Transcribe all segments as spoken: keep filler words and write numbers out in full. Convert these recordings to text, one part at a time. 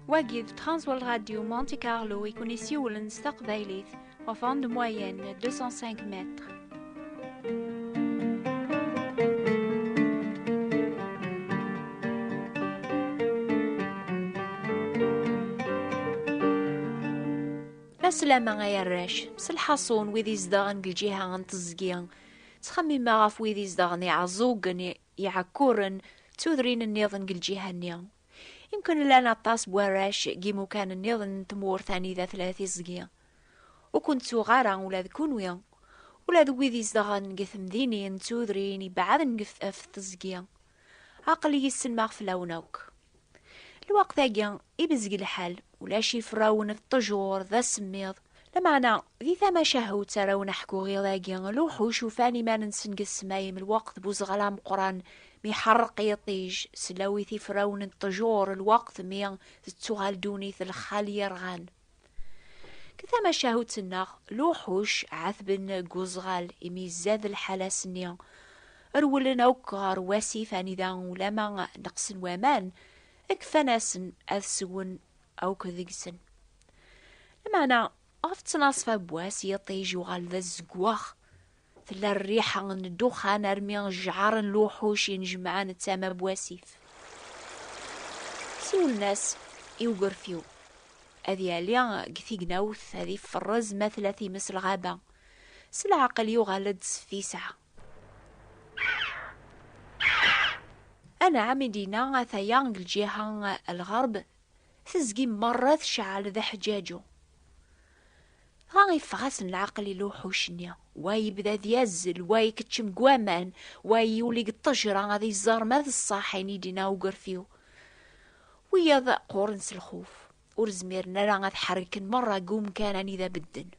Wagi d Transworld Radio Monte Carlo i kun-isiwlen s taqbaylit ɣef onde moyenne deux cent cinq mètres. Laslama ay arrac, s lḥaṣun wid izedɣen deg lǧiha n teẓgi, ttxemmimeɣ ɣef wid izedɣen Iɛeẓẓugen, Iɛekkuren, d tudrin nniḍen deg lǧiha-nni. Imken llan aṭas n warrac deg imukan nniḍen n tmurt anida tella tiẓgi. Ur ken-ttuɣ ara ula d kunwi, ula d wid izedɣen deg temdinin d tudrin ibeɛden deg ɣef teẓgi. Aql-iyi sselmeɣ fell-awen akk. Lweqt-agi, ibezg lḥal, ulac iferrawen n ṭṭjur, d asemmiḍ. Lameɛna, di tamacahut ara wen-ḥkuɣ iḍ-agi, luḥuc ufan iman-nsen deg ssmayem lweqt bu ẓɣal ameqqran mi ḥerreq yiṭij, sellaw i tiferrawen n ṭṭjur lweqt mi tettuɣal ddunit lxal yerɣan. Deg tamacahut-nneɣ, luḥuc ɛetben deg uẓɣal imi izad lḥal ass-nni. Rewlen akk ɣer wasif anida ulama neqsen waman, kfan-asen ad swen akk deg-sen. Lameɛna, ɣef ttnaṣfa n wass, yiṭij yuɣal d azeggaɣ. Tella rriḥa n ddexxan armi jɛaren luḥuc inejmaɛen d tama n wasif. Siwlen-as i ugerfiw ad yali deg tignawt, ad iferrez ma tella times lɣaba. S leɛqel yuɣal-d s ffiseɛ. Anɛam i d-yenna ataya deg lǧiha n lɣerb, tezgi merra tecɛel d aḥeǧǧaǧu. Dɣa iffeɣ-asen leɛqel i luḥuc-nni, wa yebda ad yazzel, wa ikeččem deg waman, wa yuli deg ṭṭejra ad iẓer ma d ṣṣaḥ ayen i d-yenna ugerfiw. Wiyaḍ qquren s lxuf, ur zmiren ara ad ḥerrken merra deg umkan anida bedden.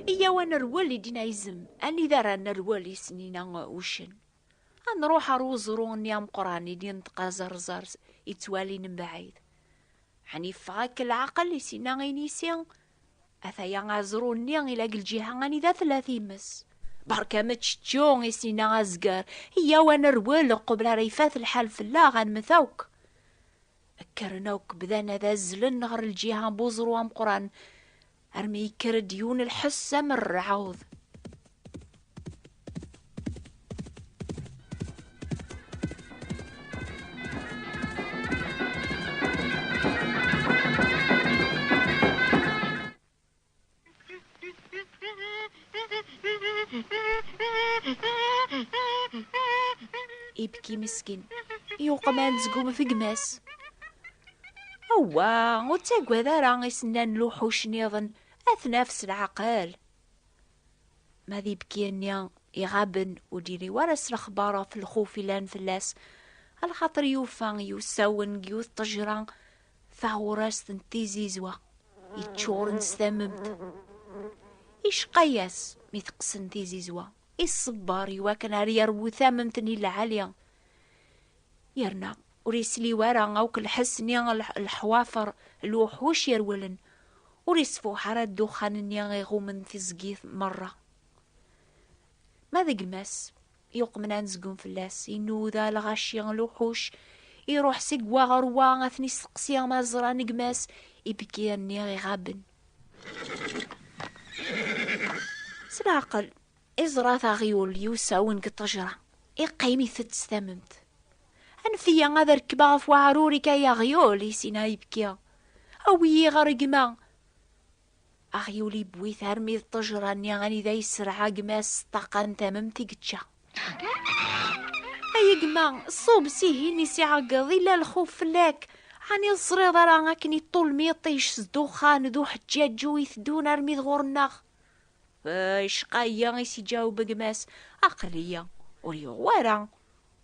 Iyyaw ad nerwel, i d-yenna izem. Anida ara nerwel, i s-yenna uccen. Ad nruḥ ɣer uẓru-nni ameqqran i d-yenṭeq aẓerẓer yettwalin mebɛid. Ɛni yeffeɣ-ak leɛqel, i s-yenna inisi? Ataya aẓru-nni ila deg lǧiha anida tella times. Berka ameččečču, i s-yenna azger. Iyyaw ad nerwel qbel ara ifat lḥal fell-aɣ, ad nemmet akk. Kkren akk, bdan ad azzlen ɣer lǧiha n uẓru ameqqran, armi yekker-d yiwen lḥess am rreɛḍ. Ibki meskin, yuqem anezgum f gma-s. Awwa, ur ttagad ara, i s-nnan luḥuc nniḍen, ad t-naf s leɛqel. Ma d ibki-nni iɣaben, ur d-yelli wara s lexbar ɣef lxuf ilan fell-as, alaxaṭer yufa yiwsawen deg yiwet ṭṭejra taɣurast n tizizwa yeččuren s tamemt. Icqa-yas mi teqqsen tizizwa, iṣebber i wakken ar yerwu tamemt-nni lɛali. Yerna ur isliw ara akk lḥess-nni, lḥ-, leḥwafer, lewḥuc yerwlen, ur isfuḥ ara ddexxan-nni iɣummen tiẓgi merra. Ma d gma-s, yuqmen anezgum fell-as, inuda lɣaci n lewḥuc, iruḥ seg wa ɣer wa, ad ten-isteqsi ma ẓran gma-s, ibki-nni iɣaben. S leɛqel, iẓra taɣyul yiwsawen deg ṭṭejra, iqqim itett s tamemt. Anef-iyi ad rekbeɣ ɣef weɛrur-ik ay aɣyul, i s-yenna ibki. Awi-yi ɣer gma. Aɣyul iwwi-t armi d ṭṭejra-nni anida yesserɣ gma-s s ṭṭaqa n tamemt i yečča. Ay gma, ṣub s ihin i s-iɛeggeḍ, illa lxuf fell-ak. Ɛni ur teẓriḍ ara akken iṭṭulem yiṭij s ddexxan d uḥeǧǧaǧu iteddun armi d ɣur-neɣ? Icqa-yi, i s-iǧaweb gma-s, aql-iyi ur yuɣ wara.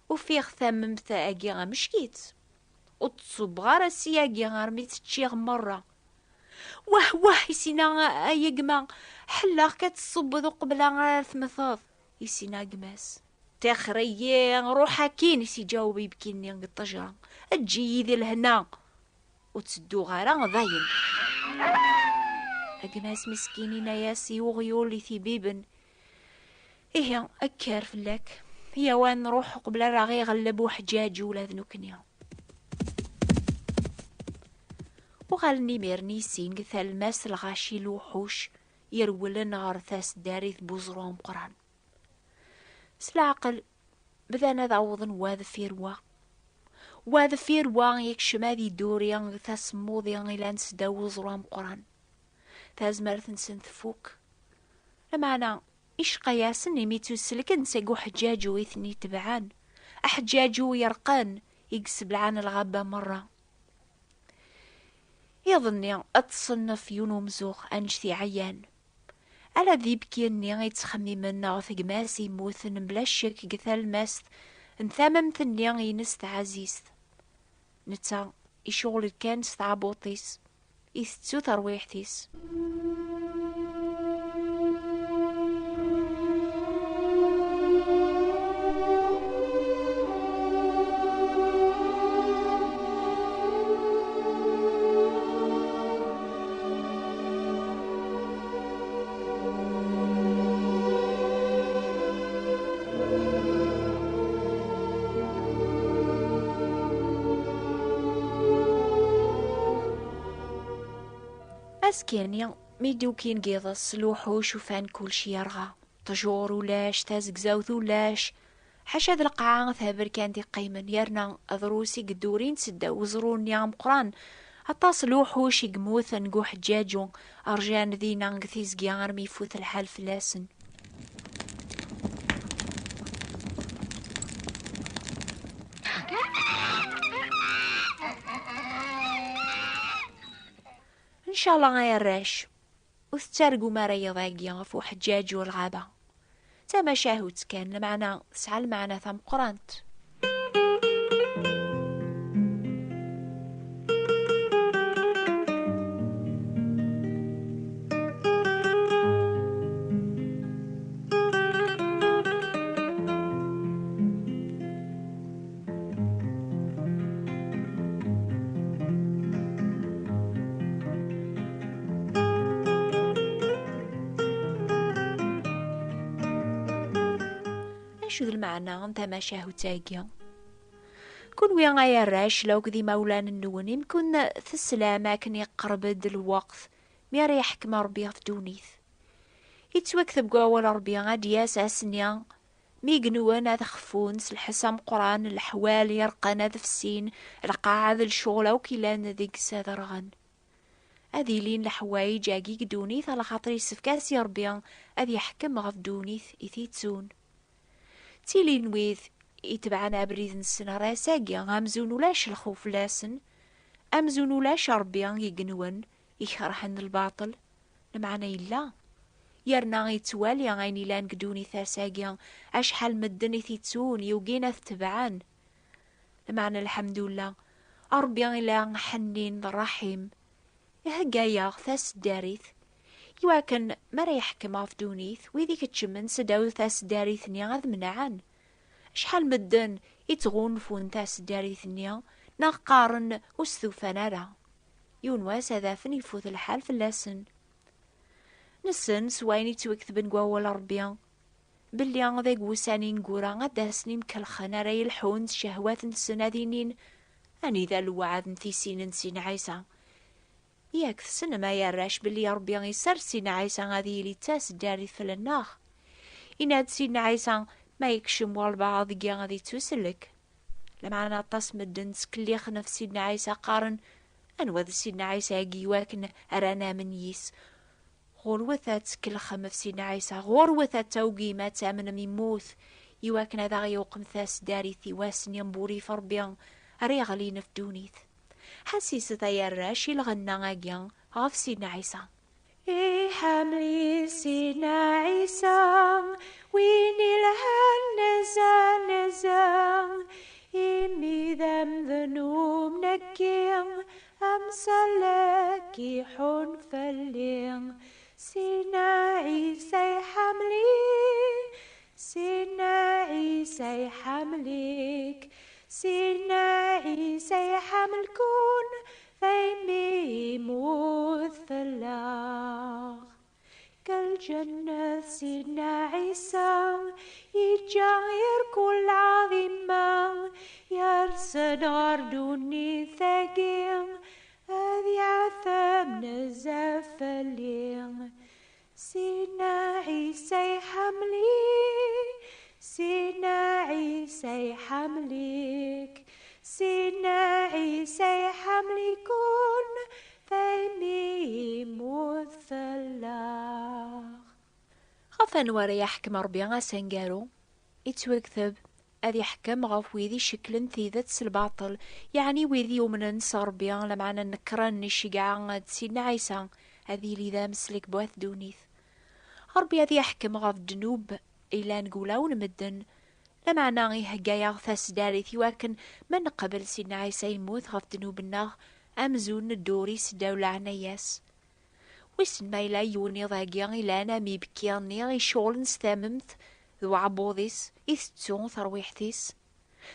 Ufiɣ tamemt-agi ameck-itt. Ur d-ṣubbeɣ ara ssyagi armi tt-ččiɣ merra. Wah, wah, i s-yenna, ay gma, ḥelleɣ-k ad tṣubbeḍ uqbel ara temmteḍ, i s-yenna gma-s. Tixer-iyi, ruḥ akkin, i s-iǧaweb ibki-nni deg ṭṭejra. Eǧǧ-iyi di lehna. Ur ttedduɣ ara dayen. Agmas miskin yenna-yas i uɣyul i t-ibiben: "Ihi, kker fell-ak, yaw ad nruḥ uqbel ara ɣ-iɣelleb uḥeǧǧaǧu ula d nekkni." Uɣalen imiren i sin deg talmast lɣaci lewḥuc yerwlen ɣer taseddarit n uẓru ameqqran. S leɛqel, bdan ad awḍen wa deffir wa. Wa deffir wa yekcem ad iduri tasemmuḍi ilan seddaw uẓru ameqqran. Tazmert-nsen tfuk. Lameɛna, icqa-yasen imi ttuselken seg uḥeǧǧaǧu i ten-itebɛen. Aḥeǧǧaǧu yerqen i yesseblaɛen lɣaba merra. Iḍ-nni, ad tṣennef yiwen umzuɣ annect iɛeyyan. Ala d ibki-nni i ttxemmimen ɣef gma-s yemmuten mebla ccek deg talmast n tamemt-nni ines taɛzizt. Netta icɣel kan s tɛebbuḍt-is, itettu tarwiḥt-is. Askani, mi d-ukin deg yiḍes, lewḥuc ufan kullec yerɣa. Ṭṭjur ulac, tazegzawt ulac, ḥaca d lqaɛa taberkant i qqimen, yerna drus i yeddurin seddaw uẓru-nni ameqqran. Aṭas n lewḥuc i yemmuten deg uḥeǧǧaǧu, rjan dinna deg tiẓgi armi ifut lḥal fell-asen. Ncallah ay arrac, ur tettargum ara iḍ-agi ɣef uḥeǧǧaǧ u lɣaba. D tamacahut kan, lameɛna tesɛa lmeɛna tameqqrant. Acu d lmeɛna n tamacahut-agi? Kunwi ay arrac, law d imawlan-nwen, imkun teslam akken iqerreb-d lweqt mi ara yeḥkem Ṛebbi ɣef ddunit. Yettwakteb deg wawal Ṛebbi ad d-yas ass-nni mi igenwen ad xfun s lḥess ameqqran, leḥwal yerqan ad fsin, lqaɛa d lecɣal akk ilan deg-s ad rɣen. Ad ilin leḥwayeǧ-agi deg ddunit, alaxaṭer yessefk-as i Ṛebbi ad yeḥkem ɣef ddunit i t-ittun. Ttilin wid itebɛen abrid-nsen ɣer ass-agi, amzun ulac lxuf fell-asen, amzun ulac Ṛebbi igenwen, ikerhen lbaṭel. Lameɛna yella, yerna yettwali ayen ilan deg ddunit ass-agi, acḥal medden i t-ittun, yugin ad t-tebɛen. Lameɛna, lḥemdullah, Ṛebbi ila ḥennin d ṛṛaḥim, ihegga-yaɣ taseddarit, iwakken mi ara yeḥkem ɣef ddunit, wid ikeččmen seddaw taseddarit-nni ad menɛen. Acḥal medden i ttɣunfun taseddarit-nni, neɣ qqaren ur stufan ara. Yiwen wass ad afen ifut lḥal fell-asen. Nessen s wayen ittwaketben deg wawal Ṛebbi, belli deg wussan ineggura ad d-asen imkelxen ara yelḥun s ccehwat-nsen, ad inin: "Anida lweɛd n tisin n Sidna Ɛisa?" Yak tessnem ay arrac belli Ṛebbi isers Sidna Ɛisa ad yili d taseddarit fell-aneɣ. Yenna-d Sidna Ɛisa: "Ma yekcem walbeɛḍ deg-i ad ittusellek." Lameɛna aṭas medden ttkellixen ɣef Sidna Ɛisa, qqaren: "Anwa d Sidna Ɛisa-agi iwakken ara namen yis?" Ɣurwet ad tkellxem ɣef Sidna Ɛisa, ɣurwet ad tawgim ad tamnem immut, iwakken ad aɣ-yewqem taseddarit i wass-nni n wurrif Ṛebbi ara yeɣlin ɣef ddunit. Ḥassiset ay arrac i lɣenna-agi ɣef Sidna Ɛisa. Iḥemmel-iyi Sidna Ɛisa, win ilhan nezzeh, nezzeh, imi d amdan umnekki, amsallek iḥun fell-i. Sidna Ɛisa iḥemmel-iyi, Sidna Ɛisa iḥemmel-ik, Sidna Ɛisa iḥemmel-ken, imi yemmut fell-aɣ. Ǧennet Sidna Ɛisa, iǧǧa irkul lɛaḍima, yersen ɣer ddunit-agi, ad yeɛtem nezzeh fell-i. Sidna Ɛisa iḥemmel-ik, Sidna Ɛisa iḥemmel-ik, Sidna Ɛisa iḥemmel-iken, daymi yemmut fell-aɣ. Ɣef anwa ara yeḥkem Ṛebbi ass aneggaru? Ittwakteb, ad yeḥkem ɣef wid icekklen tidet s lbaṭel, yeɛni wid yumnen s Ṛebbi, lameɛna nekren iceggeɛ d Sidna Ɛisa ad yili d ameslek n wat ddunit. Ṛebbi ad yeḥkem ɣef ddnub yellan deg wulawen n medden, lameɛna ihegga-yaɣ taseddarit iwakken ma neqbel Sidna Ɛisa yemmut ɣef ddnub-nneɣ amzun nedduris ddaw leɛnaya-s. Wissen ma yella yiwen iḍ-agi ilan am ibekki-nni iceɣlen s tamemt d uɛebbuḍ-is, itettu terwiḥt-is.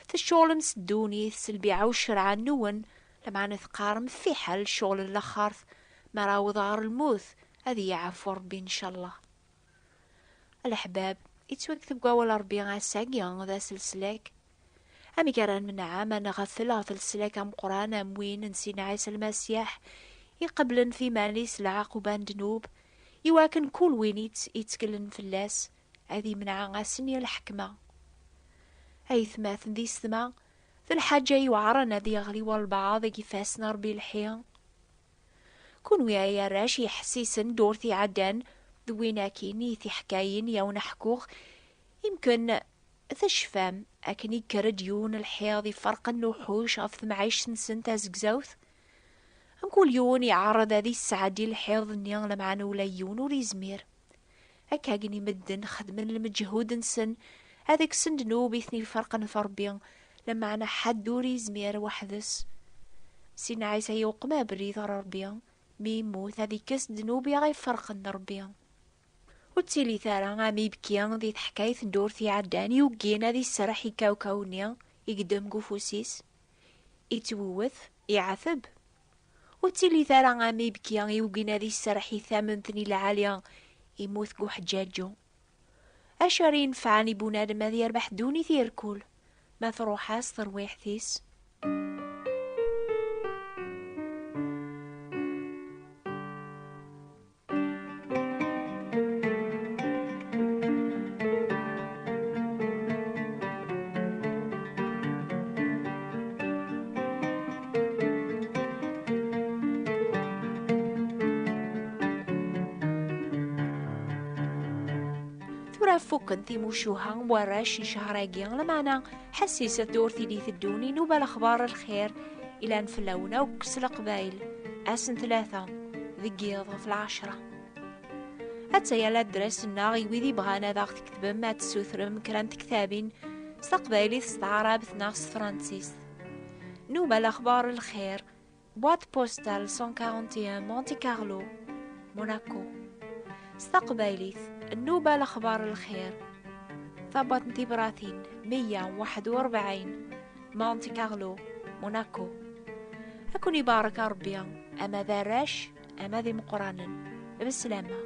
Tceɣlem s ddunit, s lbiɛa u ccerɛa-nwen, lameɛna teqqarem fiḥel ccɣel n laxert, mi ara awḍeɣ ɣer lmut, ad iyi-iɛfu Ṛebbi, ncallah. A leḥbab, ittwakteb deg wawal Ṛebbi ass-agi d ass n leslak. Amek ara nemneɛ ma nɣeffel ɣef leslak ameqqran am win n Sidna Ɛisa Lmasiḥ, iqeblen f iman-is lɛaquba n ddnub, iwakken kul win itt-, itteklen fell-as ad imneɛ ass-nni n lḥekma? Aytmaten d yessetma, d lḥaǧa iweɛṛen ad yeɣli walbeɛḍ deg ifassen n Ṛebbi lḥi. Kunwi ay arrac iḥessisen ddurt iɛeddan d win akkin i tiḥkayin i awen-ḥkuɣ, imken tecfam akken ikker-d yiwen lḥiḍ iferqen luḥuc ɣef temɛict-nsen tazegzawt. Mkul yiwen iɛerreḍ ad isɛeddi lḥiḍ-nni, lameɛna ula yiwen ur izmir. Akka-gni medden xedmen lmeǧhud-nsen ad kksen ddnub i ten-iferqen f Ṛebbi, lameɛna ḥedd ur izmir weḥd-s. Sidna Ɛisa yewqem abrid ɣer Ṛebbi, mi yemmut ad ikkes ddnub i ɣ-iferqen d Ṛebbi. Ur ttilit ara am ibki di teḥkayt n ddurt iɛeddan yuggin ad iserreḥ i kawkaw-nni i yeddem deg ufus-is, ittwewwet, iɛeteb. Ur ttilit ara am ibki yuggin ad iserreḥ i tamemt-nni lɛali, immut deg uḥeǧǧaǧu. Acu ara inefɛen i bunadem ad yerbeḥ ddunit irkul, ma truḥ-as terwiḥt-is? Tura fukken timucuha n warrac n ccher-agi, lameɛna ḥesset-d ur tili teddun i nnuba lexbar lxir ilan fell-awen akk s leqbayel, ass n tlata, deg yiḍ ɣef lɛecra. Attaya ladres-nneɣ i wid ibɣan ad aɣ-tketbem ad tessutrem kra n tektabin s taqbaylit, s taɛrabt neɣ s tefransist. Nnuba lexbar lxir, boîte postale cent quarante et un, Monte Carlo, Monaco. S taqbaylit, nnuba lexbar lxir, tabwaṭ n tibratin meyya u waḥed u rebɛin, Monte Carlo, Monaco. Ad ken-ibarek Ṛebbi, ama d arrac ama d imeqqranen. Beslama.